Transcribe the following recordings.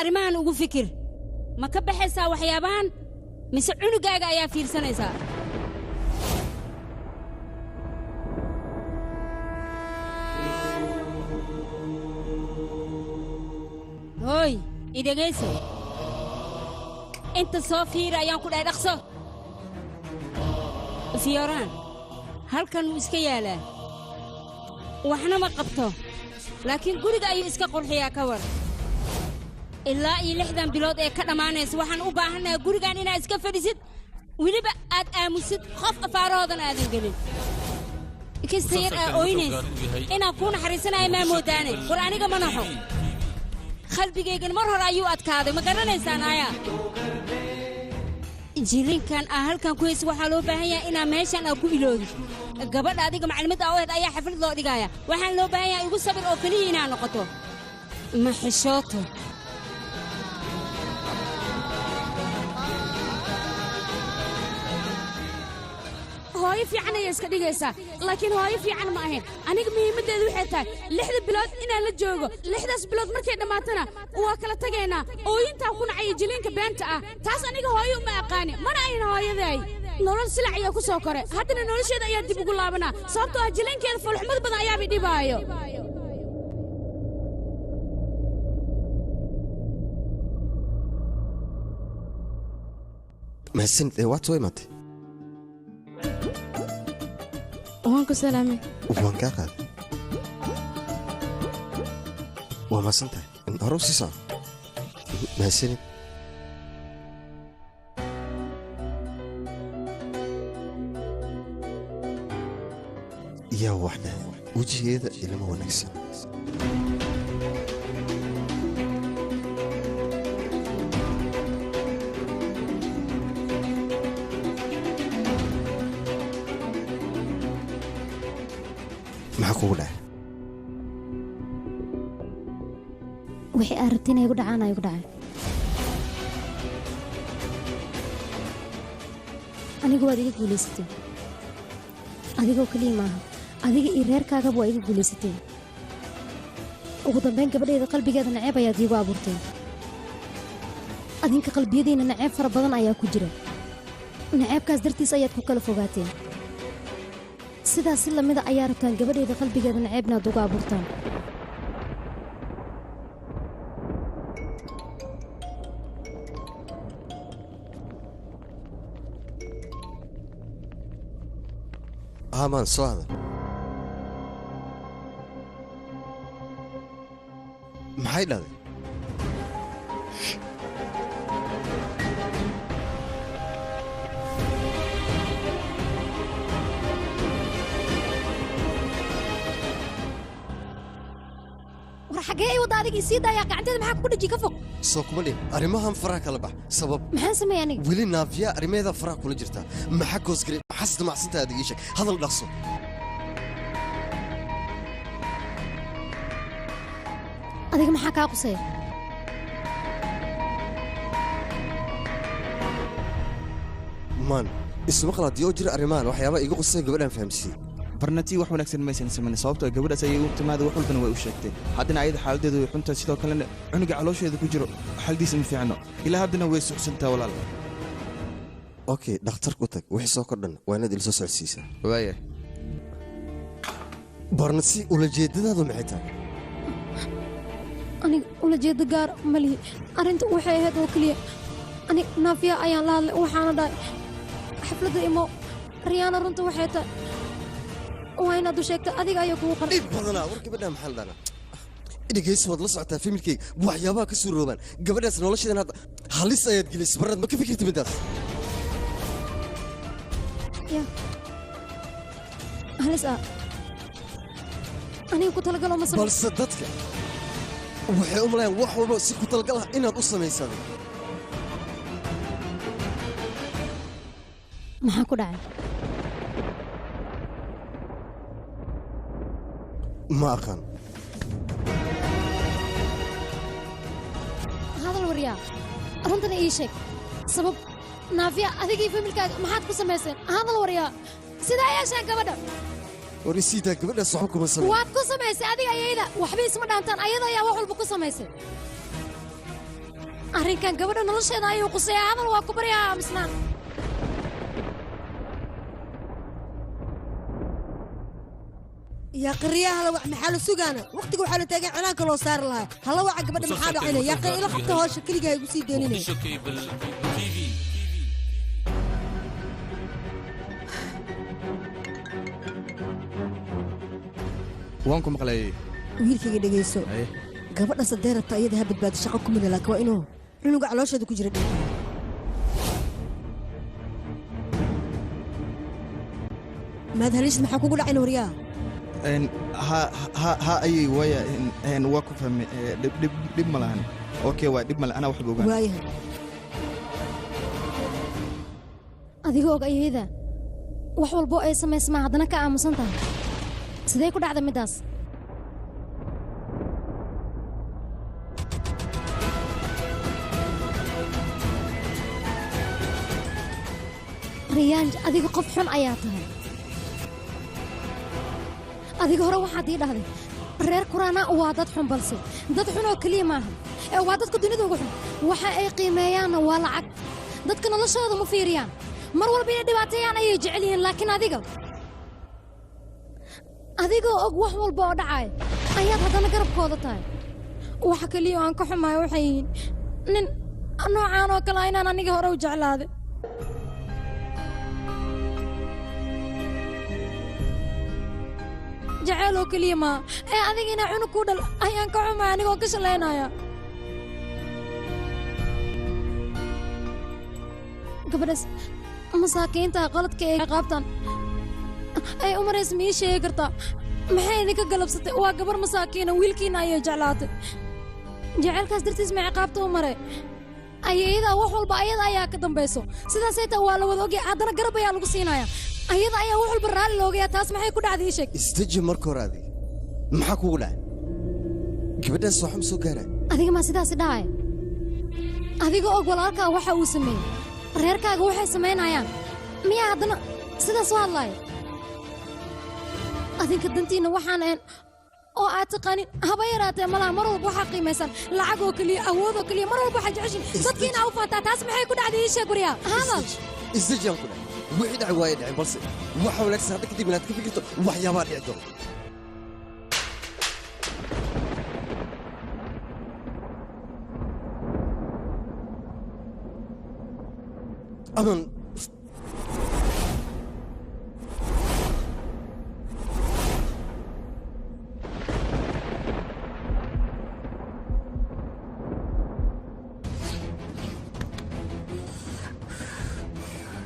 Arrimahan ugu fikir. Ma ka baxaysaa waxyaabahan mise cunugaaga ayaa fiirsanaysaa? Hooy, idhegayso, inta soo fiira ayaan ku dhahay. Dhaqso fiyooraan, halkan wuu iska yaalaa, waxna ma qabto, laakiin guriga ayuu iska qurxiyaa. Ka war ilaa iyo 60 bilood ee ka dhammaanaysa, waxaan u baahannahay gurigan inaad iska fadhisid, weliba aad aamusid, qof afaarahoodan aadan gelin. Kasta yar aa ooynays inaan kuu naxariisanayo maa moodaane? War aniga ma naxo, qalbigaygan mar hore ayuu adkaaday. Ma garanaysaan ayaa jilinkan aa halkan ku haysa? Waxaa loo baahan yahay inaa meeshan aa ku iloodid. Gabadha adiga maclimada u ahed ayaa xaflad loo dhigaya. Waxaan loo baahan yahay igu sabir oo keliya inaa noqoto. Ma xishooto. Hooyo fiican ayaa iska dhigaysaa, laakiin hooyo fiican ma ahayn. Aniga muhiimaddeedu waxay tahay 6da bilood inaan la joogo. 6daas bilood markay dhammaatana waa kala tagaynaa. Ooyintaa ku nacaya jiliinka beenta ah, taas aniga hooyo uma aqaani, mana ahin hooyaday. Nolol silac ayaa ku soo koray, haddana nolosheeda ayaa dib ugu laabanaa, sababtoo ah jiliinkeeda foolxumad badan ayaaba dhibaayo. Mahadsanid ee waad soo imaatay. Waan ku salaamay. Waan kaa qaaday, waa mahadsan tahay. Hore u sii soco, mahadsanid. Yaa wax dhahay? Wejigeeda ilama wanaagsan. Maxaa kugu dhacay? Wixii aad rabtay inay igu dhacaan aa igu dhacay. Anigu waad iga guulaysatay. Adigoo keliya maaha, adiga iyo reerkaagaba waa iga guulaysatay. Ugu dambayn gabadhayda qalbigeeda naceeb ayaad iigu abuurtay. Adinka qalbiyadiinna naceeb fara badan ayaa ku jira. Naceebkaas dartiis ayaad ku kala fogaateen. Sidaas si lamida ayaa rabtaan gabadhayda qalbigeeda naceebna aad ugu abuurtaan. Aamaan soo hadal. Maxay dhahday? War xaggee ay wadda? Adigii sii daayaa, gacanteeda maxaa kugu dhaji? Ka fog. Soo kuma dhihin arrimahan faraha kala bax? Sabab? Maxaan sameeyay aniga? Weli naafiya arrimaheeda faraha kula jirtaa. Maxaa goosgaray? Maxaas damacsantahay? Adig ii sheeg, hadal dhaqso. Adiga maxaa kaa quseeya? Maan ismaqal haddii oo jira arrimahan waxyaabaa iga qusaya gabadhaan fahamsiiyey. Barnatii wax wanaagsan maysan samayn, sababtoo ah gabadhaas ayay u timaada, wax walbana way u sheegtay. Haddana ayada xaaladdeedu way xuntahay, sidoo kalena cunuga caloosheeda ku jiro xaaladiisa ma fiicno. Ilaa haddana way suxsantaa, walaal. Okay, dhakhtarku u tag. Wixii soo kordhan waa inaad ila soo socodsiisaa. Waaya. Barnasi, ulajeeddadaadu maxay tahay? Aniga ulajeeddo gaar ma lihi. Arrinta waxay ahayd oo keliya aniga naafiya ayaan la hadlay, waxaana dhahay xafladda imo. Riyaana, runta waxay tahay waa inaad u sheegta, adiga ayaa kugu qaran. Dhib badanaa. War gabadhaa maxaa la dhahnaa? Dhegayso, waad la socotaa familkayga waxyaabaha ka suuroobaan. Gabadhaas nolosheedan hadda halis ayaad gelisay. Barnaad ma ka fikirta middaas? Ya halis ah aniga ku talagalo ma samay. Balse dadka waxay u malayaan wax walba si ku talagal ah inaad u samaysaday. Maxaa ku dhacay? Ma aqaan. Hadal waryaa, runtana ii sheeg. Sabab naafiya adigii familkaaga maxaad ku samayseen? Hadal waryaa, sidaa yeeshaan gabadha? War isiidaa, gabadhaas waxba kuma samayn. Waad ku samaysay adiga. Ayayda waxba isma dhaantaan, ayada ayaa wax walba ku samaysay. Arrinkan gabadha nolosheeda ayuu quseeyaa. Hadal waa ku baryaa aamusnaan. Yaa qariya hala wax maxaa la sugaana waqtiga waxaa la taagan cilaanka loo saari lahaa hala waca gabadha maxaa dhacayna yaa qari ila qabta hawsha keligaa igu sii deeninay. Waan ku maqlayay. Wiilkayga dhegayso, gabadha sadee rabta iyada ha badbaado shaqo kumida, laakiin waa inuu cunuga caloosheeda ku jira dhinta. Maad haliishid maxaa kugu dhacayna waryaa? Ha ha ha ayay waaya waa ku fahmay, dhib dhib dhib ma lahan. Okay, waa dhib ma lahan, anaa waxba ogaan. Waayahay. Adiga og ayeyda wax walbo ay samaysmaa haddana ka aamusan tahay. Sidee ku dhacda middaas? Riyaanj, adiga qof xun ayaa tahay. Adiga hore waxaad ii dhahday reer Kuraana waa dad xun, balse dad xun oo keliya maaha ee waa dadka dunida ugu xun. Waxa ay qiimeeyaanna waa lacag, dadka noloshooda ma fiiriyaan, mar walba inay dhibaateeyaan ayay jecel yihiin. Laakiin adiga adigoo og wax walba oo dhacaya ayaad haddana garabkooda tahay. Waxa keliya oo aan ka xumahay waxay yihiin nin noocaan oo kale inaan aniga hore u jeclaaday. Jacayl oo keliya maa ee adiga inaa cunug kuu dhal ayaan ka xumahay anigoo ka shalaynaya. Gabadhaas masaakiinta qaladka ay qaabtaan ay u maraysa ma ii sheegi kartaa? Maxay idinka galabsatay? Waa gabar masaakiina, wiilkiina ayay jeclaatay. Jacaylkaas dartiis ma ciqaabta u maray? Ayayadaa wax walba ayada ayaa ka dambayso. Sidaasay taa waa la wada ogyahay, haddana garab ayaa lagu siinaya. Ayada ayaa wax walba raalli loogaya. Taas maxay ku dhacday ii sheeg? Isdeji marka hore. Adiga maxaa kugu dhacay? Gabadhaas waxba ma soo gaara. Adiga maa sidaasi dhahaya? Adiga og walaalkaa waxa uu sameeyey, reerkaaga waxay samaynayaan, miyaa haddana sidaas u hadlaaya? Adinka dantiinna waxaan ahayn oo aad taqaanin haba yaraatee malaha. Mar walba waxaa qiimaysan lacag oo keliya, awood oo keliya. Mar walba waxaa jeceshin dadkiina u faantaa. Taas maxay ku dhacday ii sheeg waryaa? Hadal. Isdeji aan ku dhahay. Wixii dhacay waaya dhaceen, balse waxa wanaagsan hadda kadib inaad ka fikirto waxyaabaha dhici doona. Aman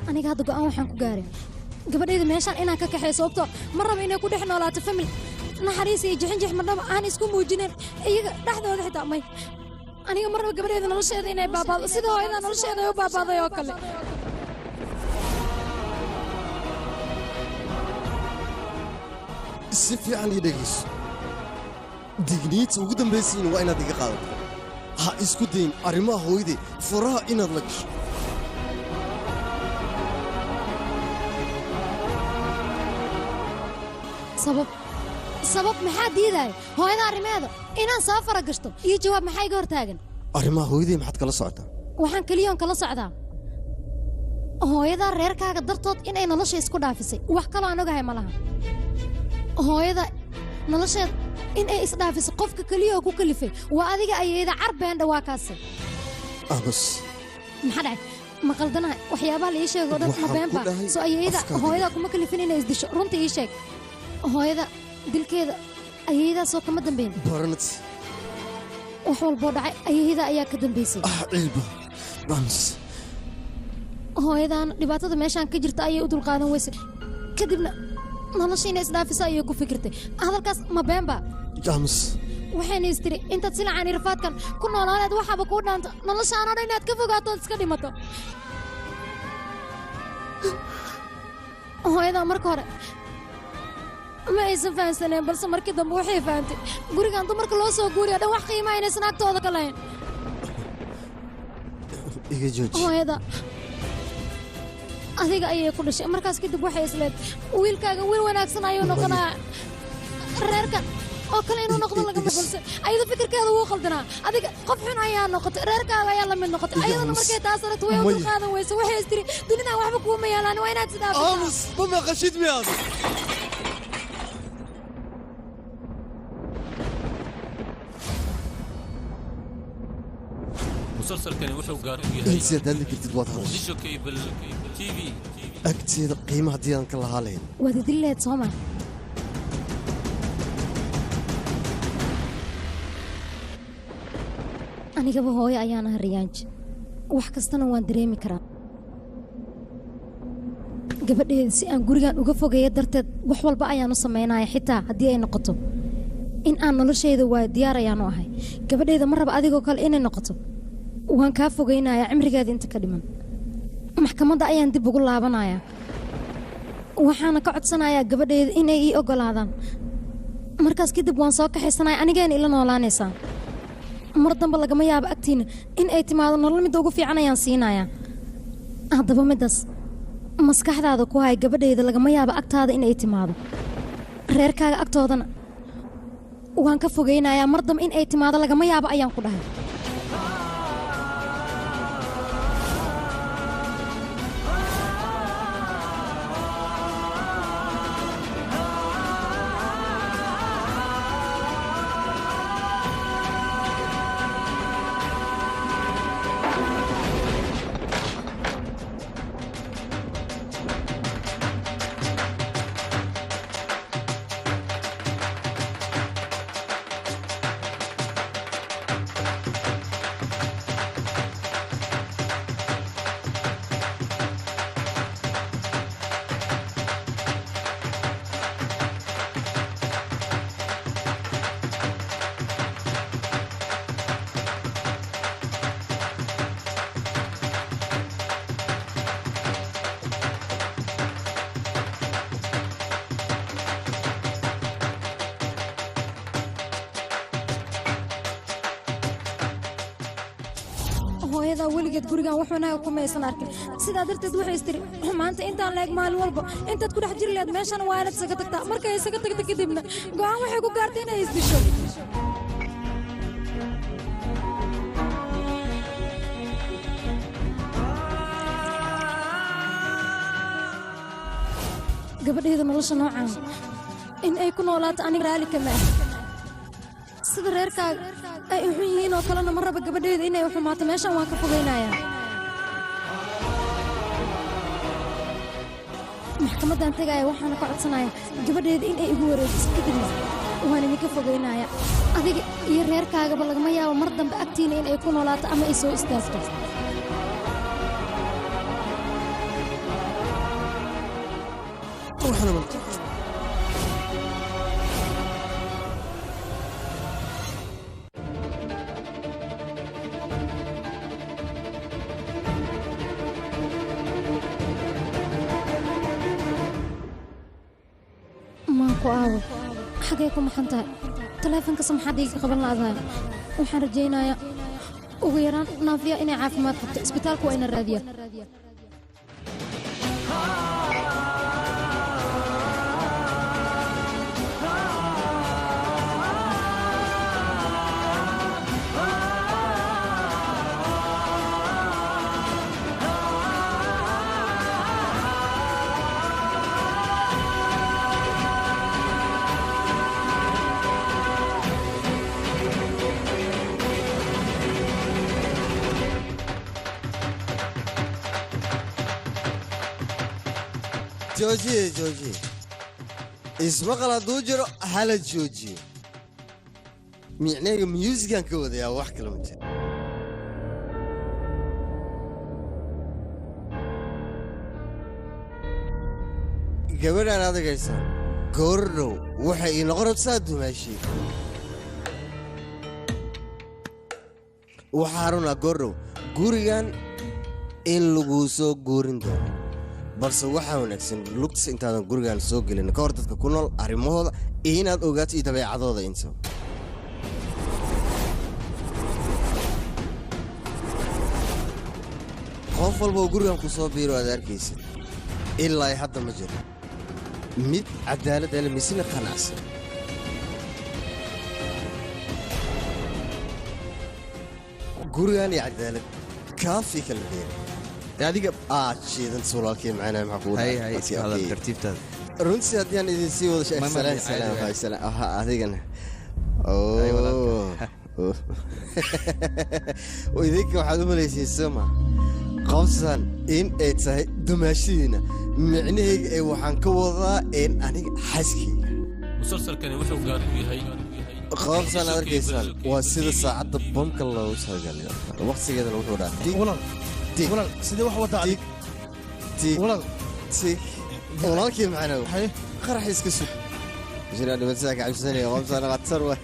aniga hadda go'aan waxaan ku gaaray gabadhayda meeshaan inaan ka kaxeeyo, sababtoo ma rabo inay ku dhex noolaato famil naxariis iyo jixinjix marnaba aan isku muujinayn iyaga dhexdooda xitaa. May, aniga ma rabo gabadhayda nolosheeda inay baabaado sida hooyada nolosheeda ay u baabaaday oo kale. Si fiican ii dhegayso, digniinta ugu dambaysiina waa inaad iga qaadato. Ha isku dayin arrimaha hooyaday furaha inaad la gasho. Sabab sabab maxaa diidaya hooyada arrimeeda inaan soo fara gashto? Iyo jawaab, maxaa iga hortaagan? Arrimaha hooyaday maxaad kala socotaa? Waxaan keliyoon kala socdaa hooyada reerkaaga dartood inay nolosha isku dhaafisay. Wax kaloo aan ogahay ma laha. Hooyada nolosheed in ay isdhaafiso qofka keliya oo ku kalifay waa adiga ayayda carbeendha waa kaasi. Aamus. Maxaa dhacay? Ma qaldanahay waxyaabaha la ii sheego o dhan? Ma Waxaan ku beenba dhahay soo ayayda afkaaga. Hooyada kuma kalifin inay isdisho. Runta ii sheeg, hooyada dilkeeda ayaydaa soo kama dambayn? Baranat. Wax walboo dhacay ayayda ayaa ka dambaysay. Ah, ciilba, aamus. Hooyadan dhibaatada meeshaan ka jirta ayay u dulqaadan weysay, kadibna nolosha inay isdhaafisa ayay ku fikirtay. Hadalkaas ma beenba? Aamus. Waxayna istiri intaad silacan irfaadkan ku noolaaneed waxaaba kuu dhaanta noloshaan oo dhan inaad ka fogaato ood iska dhimato. Hooyadaa marka hore ma aysan fahansaneen, balse markii dambe waxay fahantay gurigan dumarka loo soo guuriyo dhan wax qiimaa inaysan agtooda ka lahayn. Iga jooji. Hooyada adiga ayay ku dhashay. Markaas kadib waxay isleed wiilkaaga wiil wanaagsan ayuu noqonayaa, reerkan oo kale inuu noqdo lagama balse ayada fikirkeeda wuu qaldanaa. Adiga qof xun ayaa noqotay, reerkaaga ayaa la mid noqotay. Ayadana markay taas aragto way u dulqaadan weyso, waxay istiri dunidan waxba kuuma yaalaan, waa inaad isdhaafisaa. Aamus, ma maqashid miyaad? Musalsalkani wuxuu gaar u yahay Insi haddaad la kartid waad hadashay. Muqdisho Cable TV. Agteeda qiimo haddii aan ka lahaa lahayn. Waad idin lehed soo ma? Anigaba hooyo ayaan ahay Riyaanji, wax kastana waan dareemi karaa. Gabadheeda si aan gurigan uga fogeeyo darteed wax walba ayaan u samaynaya, xitaa haddii ay noqoto in aan noloshayda waayo diyaar ayaanu ahay. Gabadheeda ma raba adigoo kale inay noqoto. Waan kaa fogaynayaa cimrigeeda inta ka dhiman. Maxkamadda ayaan dib ugu laabanayaa, waxaana ka codsanayaa gabadheeda inay ii oggolaadaan. Markaas kadib waan soo kaxaysanaya, anigeena ila noolaanaysaa. Mar dambe lagama yaabo agtiina in ay timaado, nolol midda ugu fiican ayaan siinayaa. Haddaba middaas maskaxdaada ku hay, gabadhayda lagama yaabo agtaada in ay timaado, reerkaaga agtoodana waan ka fogaynayaa. Mar dambe in ay timaado lagama yaabo ayaan ku dhahay. Hooyadaa weligeed gurigan wax wanaaga kumaysan arkin, sidaa darteed waxay istiri maanta intaan la eg maalin walba intaad ku dhex jiri lahayd meeshan waa inaad isaga tagtaa. Markay isaga tagta kadibna go'aan waxay ku gaartay inay isdisho. Gabadheeda nolosha noocaan in ay ku noolaato aniga raali kama ah. Sida reerkaaga ay u xun yihiin oo kalena ma raba gabadheeda inay u xumaato. Meeshan waan ka fogaynayaa. Maxkamaddaan tegaya, waxaana ka codsanayaa gabadheeda in ay igu wareejiso, kadibna waan idinka fogaynayaa. Adiga iyo reerkaagaba lagama yaabo mar dambe agtiina in ay ku noolaato ama ay soo istaagto. Maanku aawo, xagee ku maqan tahay? Taleefankas maxaad iiga qaban la'dahay? Waxaan rajaynayaa ugu yaraan Naafiya inay caafimaad qabto. Isbitaalku waa ina raadiya. Joojiye, joojiye, ismaqal hadduu jiro hala joojiye. Micneyga muusicaan ka wadayaa, wax kale ma jiro. Gabadhaan adagaysaan goordhow waxay ii noqon rabtaa dumaashii. Waxaa runaa goordhow gurigan in laguu soo guurin doono, balse waxaa wanaagsan lugtas intaadan gurigan soo gelin ka hor dadka ku nool arrimahooda iyo inaad ogaato iyo dabeecadooda inta. Qof walba oo gurigan ku soo biiro aad arkaysid ilaa hadda ma jiro mid cadaalad ele misna qanacsan. Gurigan iyo cadaalad kaafi kala dheer. Adiga shiidan walaalkii macnaa maxaa kugu hay dhacay? Hay, iska hadal tartiibtaada. Runtii haddii aan idin sii wado Ma- ma- salaan caadi salaan waay. Hay salaan aha adigana. Hay, walaalka. Oo idinka waxaad u malaysiin soma qabsan in ay tahay dumaashidiina micnahayga ee waxaan ka wadaa in aniga xaaskayga. Musalsalkani wuxuu gaar u yahay Qabsan aad arkaysaan waa sida saacadda bamka loogu talagalayo, waqtigeedana wuxuu dhahaa tig. Walaal. Tig. Walaal, sidee wax wadaa adig? Tig. Walaal. Tig. Walaalkii macnaha Haye. Qarax iska sug jiraan dhibatada ka cabsanaya qabsan khatar wa.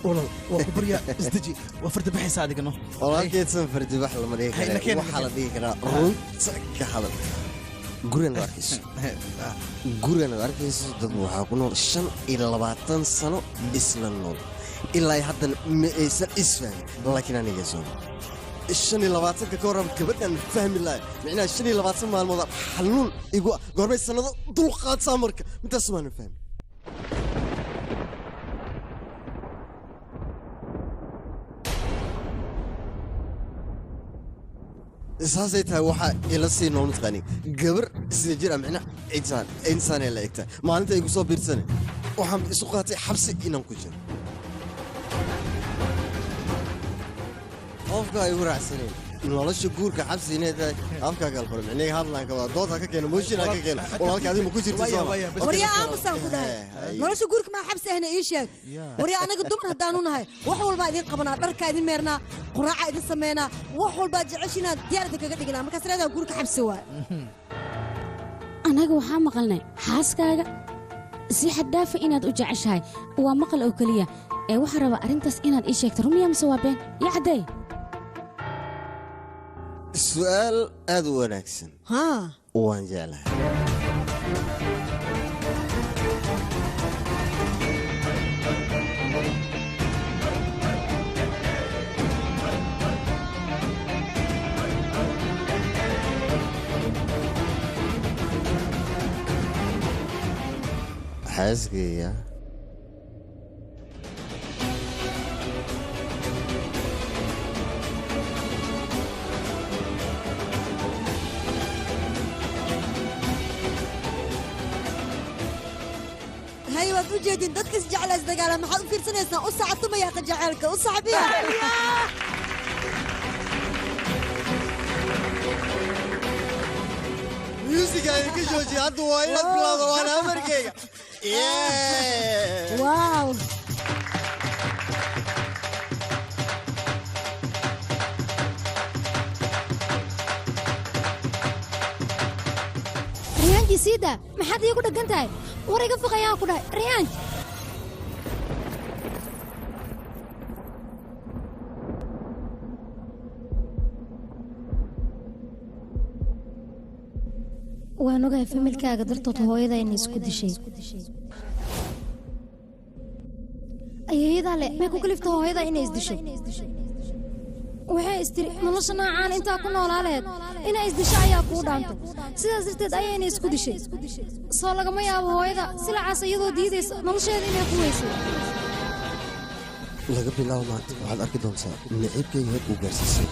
Walaal, waa ku baryaa, isdeji, waa farda baxaysa adigano. Walaalkeedsan fardibax lama dhihi Hay, kara. nakeen, Waxaa la nakeen. dhihi karaa runta ka hadal. Gurigan aad arkayso, gurigan aad arkayso, dad waxaa ku nool 25 sano isla nool, ilaa haddana ma aysan isfahmin, laakiin aniga soo 25-ka ka warraba gabadhan fahmi lahay micnaha 25 maalmood xanuun igu ah. Goormay sannado dulqaadsaa marka midaas maanan fahmin. Saasay tahay waxaa ila sii nool mataqaani gabar sida jir ah micna insaan insaanay la egtahay. Maalinta igu soo biirsane waxaan isu qaatay xabsi inaan ku jiro. Qofka ay igu raacsaneen nolosha guurka xabsi inay tahay afkaa kala furo micnihi hadlaan ka wada dood ha ka keeno, mooshin ha ka keeno. Walaalka adiga ma ku jirta sooma? Waryaa, aamusaan ku dhahay, nolosha guurka maa xabsi ahna? Ii sheeg waryaa, anaga dumar haddaanu nahay wax walbaa idin qabanaa, dharkaa idin meernaa, quraaca idin sameynaa, wax walbaa jeceshinaa diyaar idin kaga dhignaa. Markaas leedaha guurka xabsi waay. Annaga waxaa maqalnay xaaskaaga si xad dhaafa inaad u jeceshahay. Waa maqal oo keliya ee waxaa rabaa arrintaas inaad ii sheegto, rumiya mise waa been? Ii caddeey. Su'aal aad u wanaagsan. Haa. Waan jeclahay. Xaaskayga Hay, waad u jeedin dadka is jecla isdagaala. Maxaad u fiirsanaysaa? U sacabtumaya ka jaceylka u saxbiya. Muusiga idinka joojiya hadda, waa inaad bilowdo, waana amarkayga. Yeah! Waaw. Riyaanji, siida, maxaad iigu dheggan tahay? War iga foqayaan ku dhahay, Riyaanj. Waan ogahay familkaaga dartood hooyada inay isku dishay. Ayeeyadaa le may ku kalifta hooyada inay isdisho? Waxay istiri nolosha noocaan intaa ku noolaa laheed inay isdisho ayaa kuu dhaanto, sidaas darteed ayayna isku dishay. Soo lagama yaabo hooyada silacaas iyadoo diidaysa nolosheeda inay ku weysay. Laga bilaabo maanta waxaad arki doontaa naciibkayga heer uu gaarsiisay.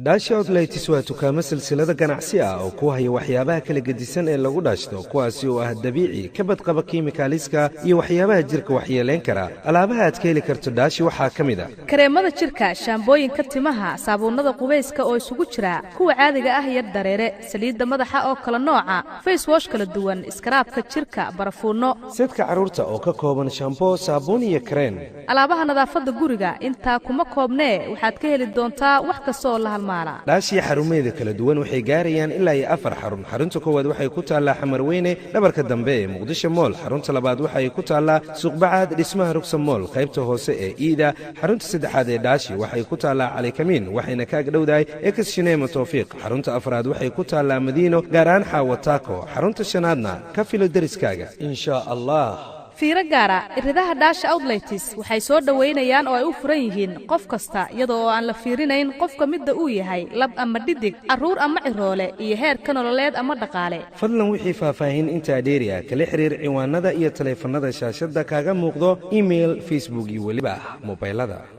Dhaasha Outlatis waa dukaamo silsilada ganacsi ah oo ku haya waxyaabaha kala gedisan ee lagu dhaashto, kuwaasi oo ah dabiici, ka badqaba kiimikaaliska iyo waxyaabaha jirka waxyeelayn kara. Alaabaha aad ka heli karto Dhaashi waxaa ka mid a kareemada jirka, shaambooyinka timaha, saabuunnada qubayska oo isugu jira kuwa caadiga ah iyo dareere, saliidda madaxa oo kala nooca, face wash kala duwan, iskaraabka jirka, barafuunno, sedka carruurta oo ka kooban shambo, saabuun iyo kareen, alaabaha nadaafadda guriga. Intaa kuma koobnee, waxaad ka heli doontaa wax kasta oo la halmaala. Dhaashii xarumaheeda kala duwan waxay gaarayaan ilaa iyo afar xarun. Xarunta koowaad waxay ku taallaa Xamarweyne, dhabarka dambe ee Muqdisho Mool. Xarunta labaad waxay ku taallaa Suuqbacaad, dhismaha Rugsa Mool, qaybta hoose ee iida. Xarunta saddexaad ee Dhaashi waxay ku taallaa Calikamiin, waxayna ka agdhowdahay Ex Shineema Towfiiq. Xarunta afraad waxay ku taallaa Madiino, gaar ahaan Xaawa Taako. Xarunta shanaadna ka filo deriskaaga, insha Allah. Fiiro gaara, iridaha Dhaasha Outlets waxay soo dhowaynayaan oo ay u furan yihiin qof kasta, iyadoo oo aan la fiirinayn qofka midda uu yahay, lab ama dhidig, carruur ama ciroole, iyo heerka nololeed ama dhaqaale. Fadlan wixii faahfaahin intaa dheeri ah kala xiriir ciwaanada iyo taleefannada shaashadda kaaga muuqdo, email, Facebook iyo weliba mobaylada.